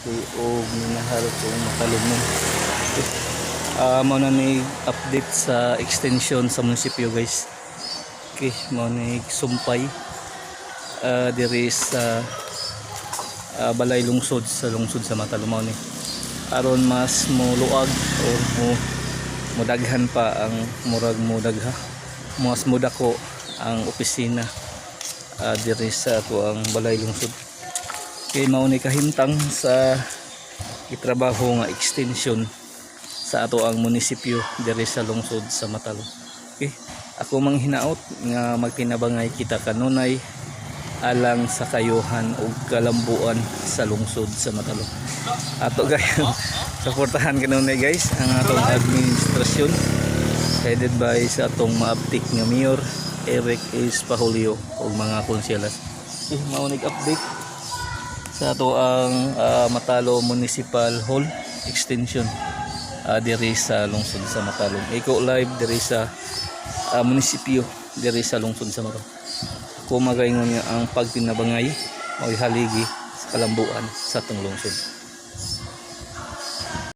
O minahal kong matalomnon. Okay. Mao na ni update sa extension sa munisipyo, guys. Okay, mao ni sumpay diri sa balay lungsod sa lungsod sa Matalom. Mao ni aron mas moluag or mo modaghan pa ang murag modagha, mas modako ang opisina diri sa ato ang balay lungsod. Kay mao ni kahimtang sa gitrabaho nga extension sa ato ang munisipyo diri sa lungsod sa Matalom. Okay, ako mang hinaot nga magtinabangay kita kanunay alang sa kayuhan ug kalambuan sa lungsod sa Matalom. Ato gayud suportahan kanunay, guys, ang atong administrasyon headed by sa atong maabtik nga mayor Eric S. Pahulio ug mga konselas. Okay, mao nig update sa ato ang Matalo Municipal Hall extension diri sa lungsod sa Matalom. Iko live diri sa munisipyo diri sa lungsod sa Matalom. Ako magaingon nga ang pagtinabangay mao'y haligi sa kalambuan sa atong lungsod.